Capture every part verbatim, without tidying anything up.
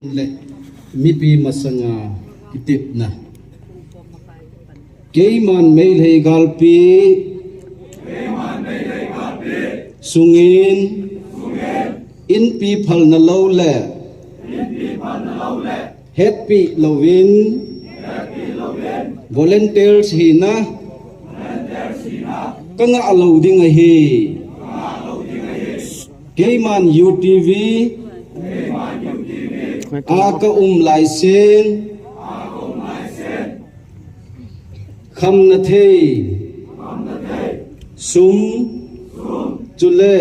Le mipi masanga kitepna. Keiman Meitei galpi sungin inpi phalna lou le hetpi louvin volunteers hina ka ngah lou ding ahi. Keiman U T V a ka um laisen khamna thei sum chule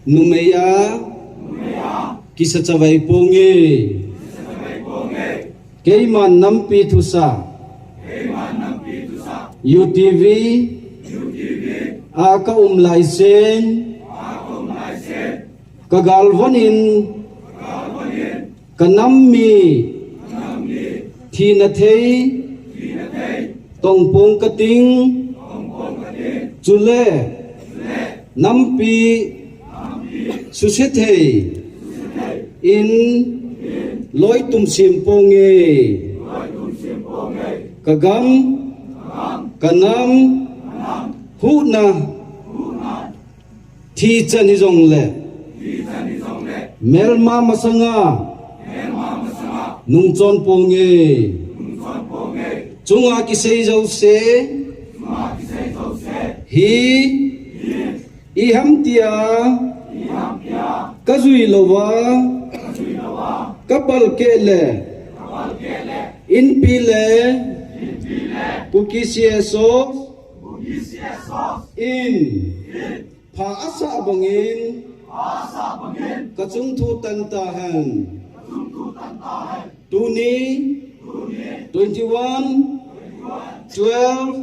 numei a kisa chavai ponge. Keiman nampi thusa U T V a ka um laisen ka galvon in ka nam mi thina thei tongpong ka ting chule nampi susia thei in loi tum sim ponge. Ka gam ka nam huhna thi chan hi jongle melma masanga nungchon ponge. Chunga kisei jouse hi iham tia ka jui louva ka palkeh le inpi le Kuki C S O in pha asah bangin ka chungthu tan tahen. Tuni twenty one twelve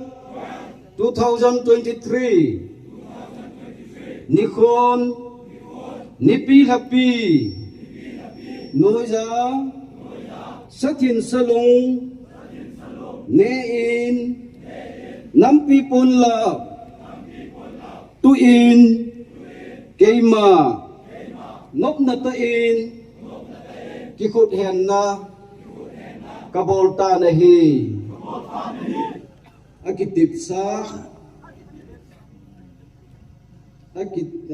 two thousand twenty three nikhon nipi lhapi noija sathin salung ne in nampi ponla tu in keima nopna ta in kikhut henna ka bol ta nahi. Akitepsa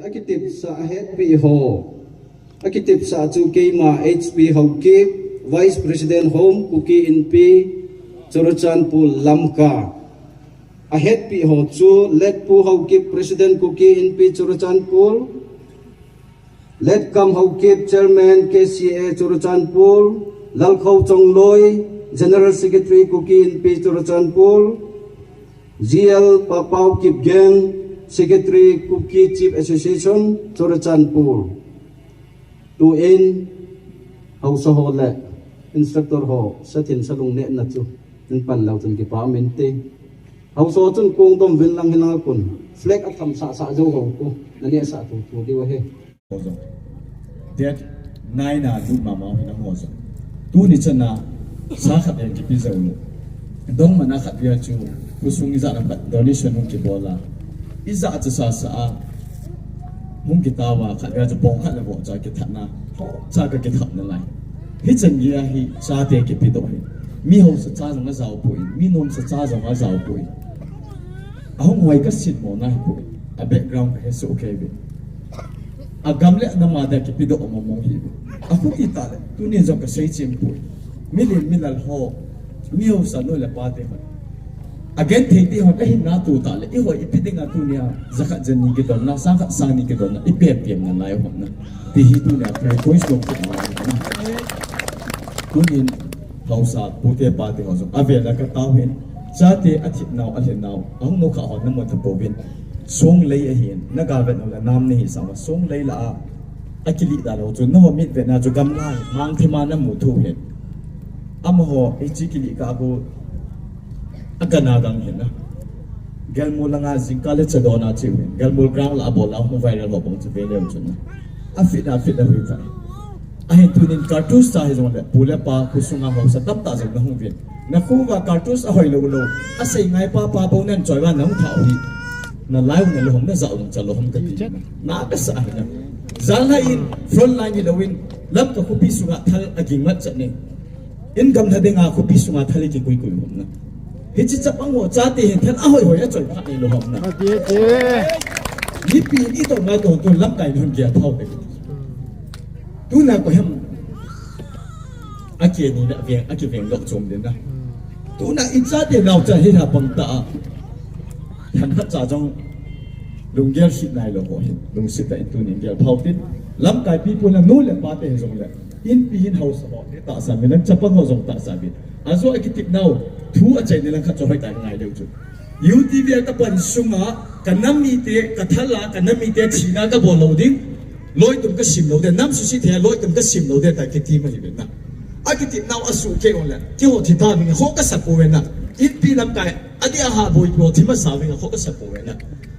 akitepsa ahetpi ho akitepsa chu keima H P Haokip, Vice President Home Kuki Inpi Churachandpur Lamka. Ahetpi ho chu Letpu Haokip, President Kuki Inpi Churachandpur, Letkam Haokip, Chairman K C A Churachandpur, Lalkhou Chongloi, General Secretary Kuki Inpi Churachandpur, G L Papau Kipgen, Secretary Kuki Chief Association Churachandpur. Tu in haosa ho le instructor ho sathin salung nehna chu in pan lou chun kipa min te. Haosa chun kong tom vin lang hilang kun flag atham sah sah jou ho ku na neh sah tu tu diu ahi. Date nine a lut mama hina ho jong. Tuni chana sa khat ven kipi jou lou. Dong mana khat via chu khosung ijat a khat donation hung kibol a. Ijat chu sa sa a hung kitao a khat via chu pong khat le vo cha kithat na. Cha ka kithat na lai. Hichan gei a hi chate kipe doh hi. Mi haosa cha jong ajao poi, mi nomsa cha jong ajao poi. Ahung hoi ka sin mo na hi poi. A background ka he soh kei ve. Agam le anam a dia kipe doh mong mong hi ve. Akhuti tah le, tuni jong ka sei chem poi. Milen milal ho, mi haosa nu le pa te ho. Agenthei te ho, ahin na tu tah le, eiho ipi dinga tunia jakhat jani kidonna, sangkhat sangni kidonna, ipi ipi nalai ho na. Ti hi tunia prayer points jong kit nalai ho na. Tunin haosa pute pate ho jong avel a ka tao hin. Chate athip nau, alhin nau, ahung nokha ho namu tha pouvin. Songlei ahin, naga vet nau le nam nahi sanga, songlei lah a akilih da lou chu, naho mit vet na chu gamla hi, mangthim a namu thou hin. Amaho, hiche kilih kah khu, agana dang hin na. Gelmol langa jingkah le chadona cheu hin. Gelmol ground lah a bol a hung viral ho bang chu ve leu chun na. Afit a, afit a hui tai. Ahin tunin cartridge cha hi jongle, pu le pa khosunga haosa tamtah jong nahung uvin. Nakho uva cartridge ahoi lou lou. Asei ngai pa pa bou nan choi uva nahung thah u hi. Nalai u nalou ham, najah u nachah lou ham kati. Na kasa hi na. Jalna in front line ni loin Lamka khopi sunga thal aging mat chat ne. In gamla dinga khopi sunga thal kikui kui hom na. Hichi chapang ho chate hin thal ahoi hoi a choi pha ni lo hom na. Ati ati. Nipi in ito ma to to lamkai hon kia thau te. Tuna ko hem. Ake ni na veng, ake veng lo chom den na. Tuna in chate nau cha hi ha pang ta. Than khat cha jong lunggel sit nai lo ho hin. Lungsit ta in tunin gel phau tin. Lamkai pi pu na nu le pa te jong le. Inpi hin hausa ho, ni tahsa min, chapang ho jong tahsa min. Ajo akitip nau, thu achai ni lang khat chu hoitah ngai leu chu. U T V a kapan sunga, ka nam mite, ka thal a, ka nam mite thina kabol lou ding. Loi tum kasim lou ding, nam susi thei a loi tum kasim lou ding, ta kiti ma hi ve na. Akitip nau asu ke on le, keiho thi ta vinga, ho kasa pou ve na. Inpi lamkai, adeh a ha boi po, thi masa vinga, ho kasa pou ve na.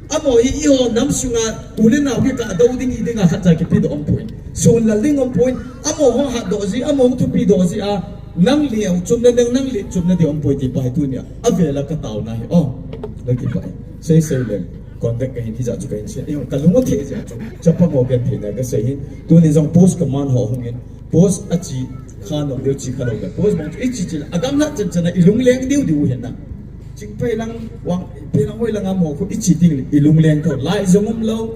Amaho hi eiho nam sunga u le nao kikah a do ding, i dinga khat cha kipe doh umpoi. Sun lal ding umpoi. Amaho hung hat doh ji, amaho hung thupi doh ji a, nang liu chumna ding, nang liu chumna ding umpoi ti pa hi tunia. Avel a ka taona hi. Oh, na kipa. Sei sei leng. Contact ka hin hijat chu ka hin sei. Eiho ka lung a thei jat chu. Chapang ho gentheina ka sei hin. Tuni jong post command ho hung in. Post a chi kha nom deu chi kha nom deu. Post bang chu i chi chi la. Agam na chan chan a i lungleng deu deu hen na. Chingpei lang, Wangpei lang, hoi lang a mo khu i chi ding le, i lungleng tho. Lai jong um lou,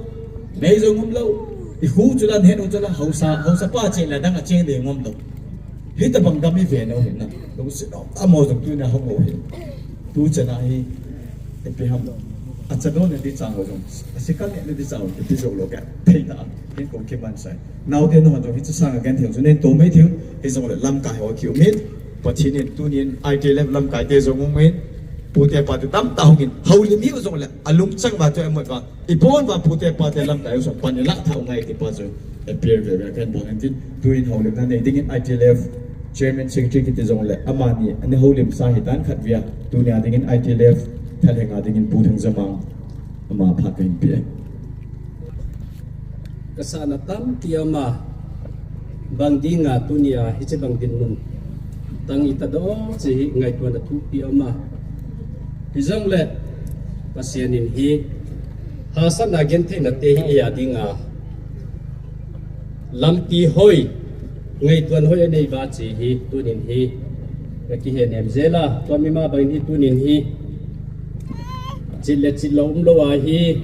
mei jong um lou. I khu chu la, hen u chu la, hausa, hausa pa cheng la, dang a cheng ding um lou. Hitabang gam i ve nau hin na. Lungsit nom, amaho jong tunia hung lou hin. Tu chan a hi, ipi ham. Acha do ne di chang ho jong. Asikal ne di chang ho, ipi jo lo ka. Thei ta, hin ko kiman sai. Naote nahon jong hiche sanga genthei u chu nen to mai thei u, hijongle lamkai ho kium in, Pathen in tunin I T L F lamkai te jong um in, pute pate tamtah hung in, houlim hiu jongle, alungchang uva chu amu uva, ibon uva pute pate lamkai u chu pan ilah thah u ngai ti pa chu, appeal veve kahin bol in tin, tuin houlimna nei dingin I T L F Chairman Secretary kiti jongle, amani, ana houlim sa hitan khat via, tunia dingin I T L F thalhenga dingin Pu Thangjamang, ama phat kahin pe e. Kasahna tampi ama, bang dinga tunia hiche bang dinmun tang ita doh che hi ngaituana thupi ama. Hijongle, Pathen in hi, hahsatna gentheina te hi eia dinga lampi hoi, ngaituan hoi anei uva che hi, tunin hi, ka kihe nem jel a, tua mi ma bang in hi tunin hi, chit le chit lou um lou a hi,